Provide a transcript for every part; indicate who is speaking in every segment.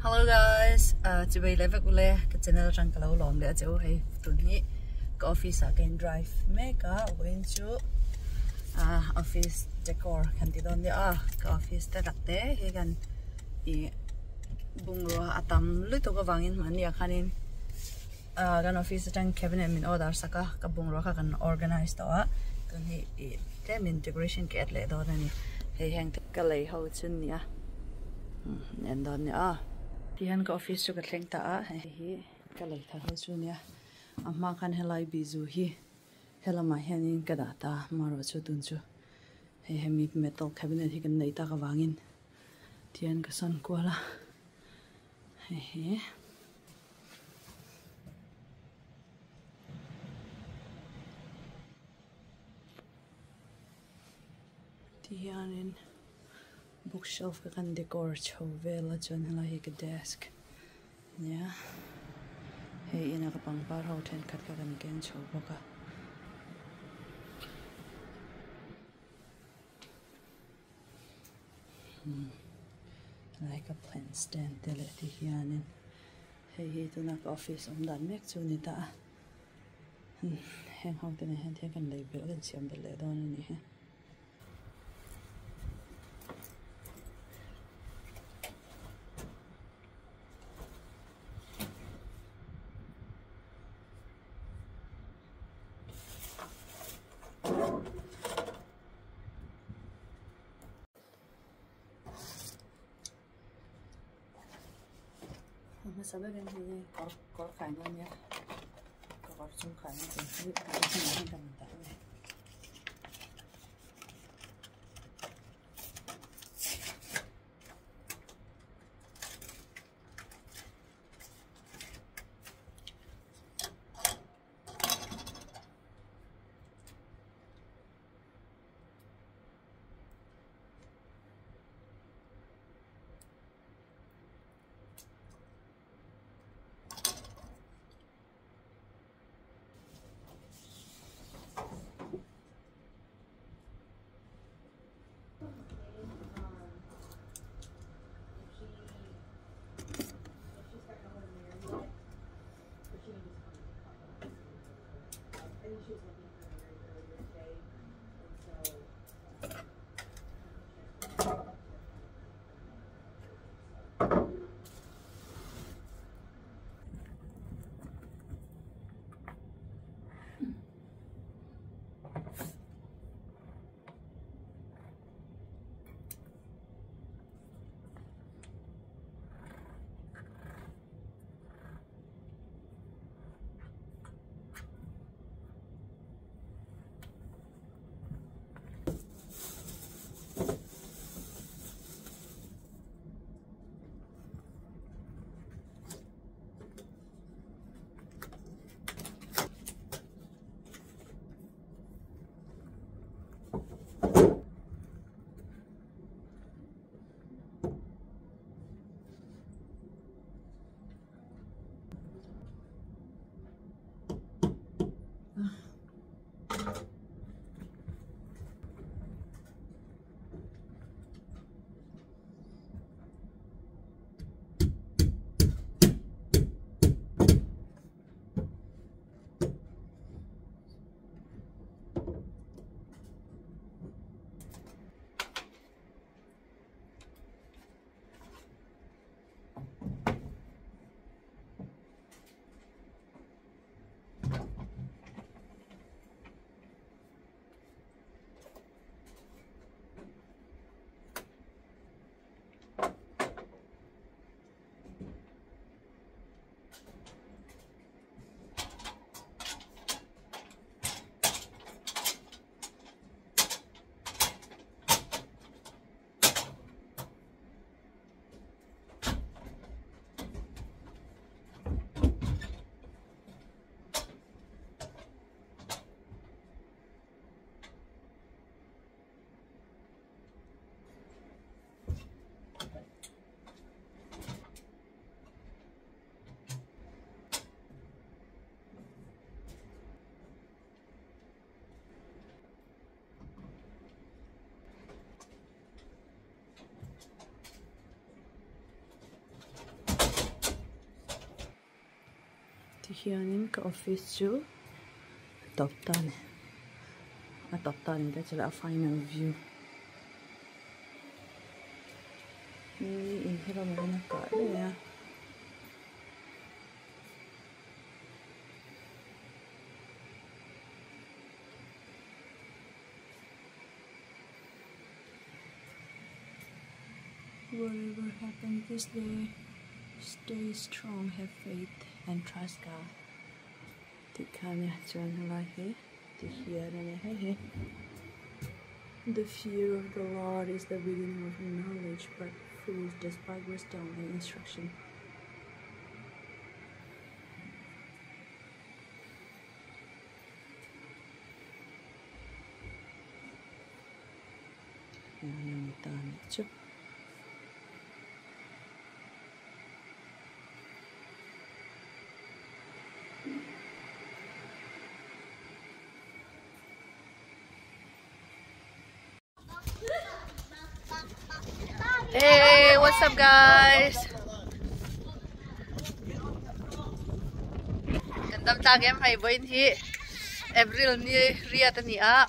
Speaker 1: Hello guys chubei leh vek ule ka channel atang ka lo lawm leh a che u hei tun hi ka office ah ka in drive mek a vawiin chu ah office decor kan ti dawn nia a ka office te tak te hi kan ih bungrua a tam lutuk avangin mahni ah khanin ah kan office atang cabinet min order sak a ka bungrua kha kan organize tawh a tun hi ih tlemin decoration ka add leh dawn a ni hei heng te ka lei ho chu nia en dawn nia aw tihian ka office chu ka thleng ta a hei hi ka lei thar ho chu nia a hma khan helai bizu hi helamah hianin ka dah ta amaherawh chu tun chu hei hemi metal cabinet hi kan neih tak avangin tihian ka sawn kual a hei hi. Ti hianin bookshelf kha kan decor chho vel a chuan helai hi ka desk ania hei ina ka pangpar ho thenkhat kha kan keng chho bawk a. Helai ka plant stand te leh ti hianin hei hi tuna ka office awm dan mek chu a ni ta a heng ho te nen hian thil kan lei belh kan siam belh leh dawn a ni hi. Hmasa berin hei kawr kawr khaina ania ka kawr chung khaina tur hi a hnungah hian ka rawn dah a ni. Tihianin ka office chu a tawp ta a ni a tawp ta a ni te chuan a final view ni in hi lamah hian a kah daih a. Whatever happens this day, stay strong, have faith and trust God. Tih kha ania chuan helai hi ti hian ania hei hi The fear of the Lord is the beginning of knowledge but fools despise wisdom and instruction. Hey, what's up guys? Kan dam tlang em hei vawiin hi April ni riat a ni a.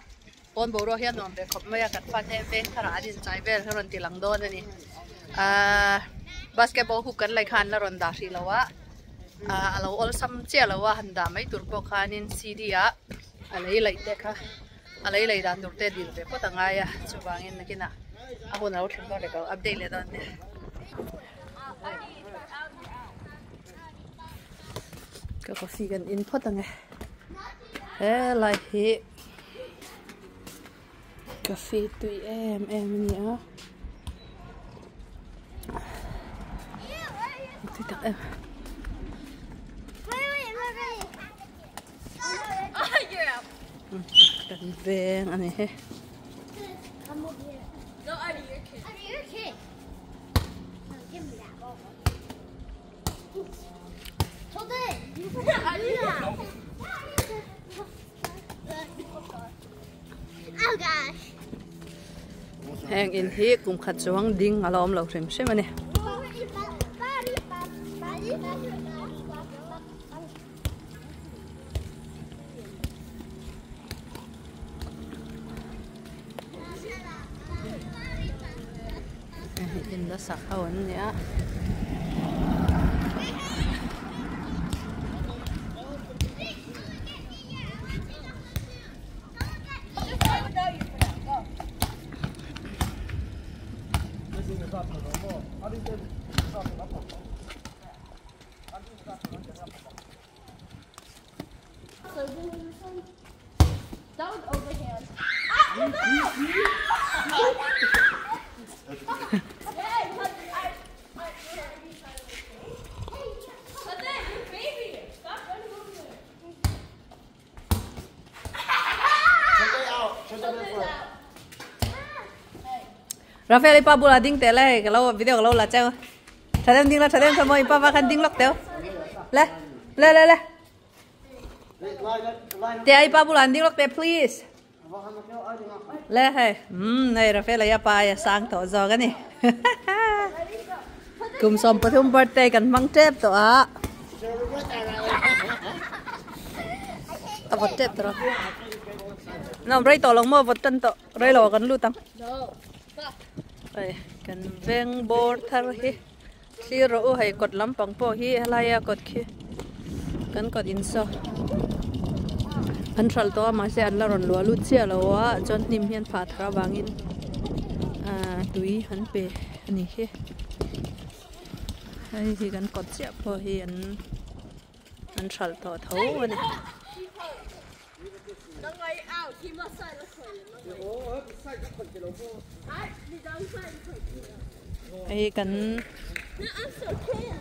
Speaker 1: Pawn boruak hian nuam ve khawp mai a, kan fate veng tharah an inchai vel a rawn ti lang dawn a ni. Ahh basketball hoop kan lei khan la rawn dah hrih lo a, ahh a lo awlsam chiah lo a han dah mai tur pawh khanin CD ah a lei laih te kha a lei laih dan tur te dil ve phawt a ngai a, chuvangin nakinah a hun a lo thleng dawn leh ka lo update leh dawn nia. Ka coffee kan in phawt ang e, helai hi. Coffee tui em em a ni a tui tak em kan veng a ni he. Heng in hi kum khat chuang ding a la awm lo hrim hrim a ni. In la sak ho an nia. Rafael i pa bula ding teh le hei ka lo video ka lo la cheu tha dem ding la tha dem tha mo i pa va khan ding lok teu le le le le te ai pa bula ding lok te please le hei um hei Rafael ai pa ya sang to zo ka ni kum som pathum birthday kan hmang tep to a a vawt tep tawh a rei tawh lo maw vawt tan tawh rei lo ah kan lut ang hei kan veng bawr thar hi thlir rawh u hei kawt lampang pawh hi helaia kawt khi kan kawt in saw an hralh tawh a mahse an la rawn luah lut chiah lo a chuan hnim hian phah thar avangin ahh tui an pe a ni hi hei hi kan kawt chiah pawh hi an an hralh tawh tho a ni. Hei kan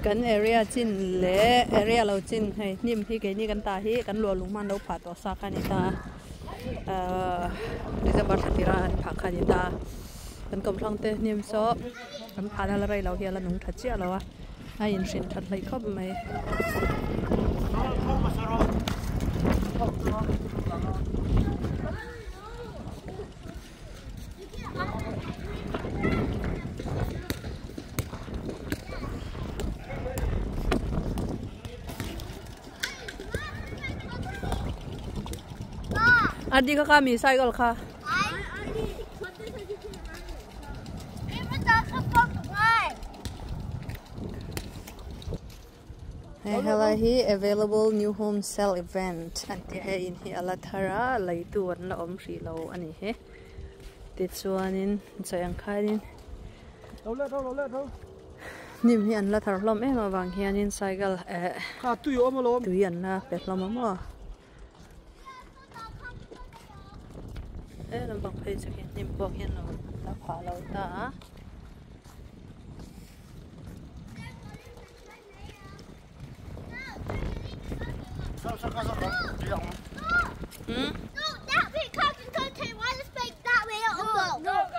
Speaker 1: kan area chin leh area lo chin hei hnim hi keini kan tah hi kan luah lung hman lo phah tawh sa kha a ni ta a ahh December thla tirah an phah kha a ni ta a kan kawmthlang te hnim saw an phahna la rei lo hi a la nung tha chiah lo a. A inhrilh that hleih khawp mai. Adi kha kha mi cycle kha. Hei helai hi available new home sale event an tih a hei in hi a la thar a leitu an la awm hrih lo a ni hi tichuanin chawi ang khanin hnim hi an la thar hlawm em avang hianin cycle eh tui an la pe hlawm a maw. He lampang phei chu khi hnim pawh hian lo la phah lo ta a.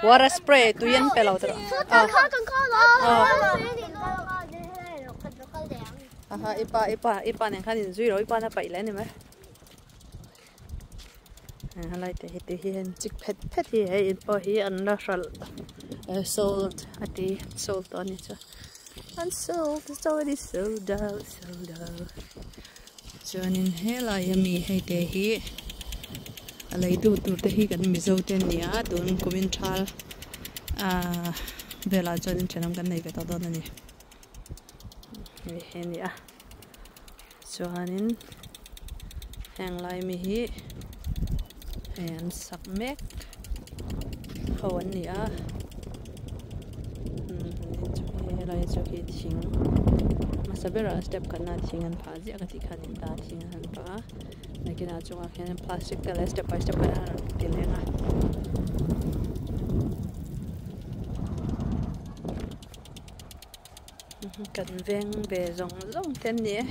Speaker 1: Water spray tui an pe lo tawh. Aha i pa i pa i pa nen khan inzui lo i pa na paih leh a ni mai. Helai te hi ti hian chik phet phet hi hei in pawh hi an la hralh sold a ti sold tawh a ni chu an sold it's already sold out sold out chuanin helai ami hei te hi a lei tu tur te hi kan mizo te an ni a tun kumin thal ah velah chuan thenawm kan nei ve tawh dawn a ni. Hei hi a ni a chuanin heng lai mi hi hei an sak mek ho an ni a helai chu khi thing hmasa berah step khatna thing an phah ziah ka tih kha a ni ta thing an han phah a nakinah chungah khian plastic te leh step by step an rawn ti leng a. Kan veng ve zawng zawng te an ni e.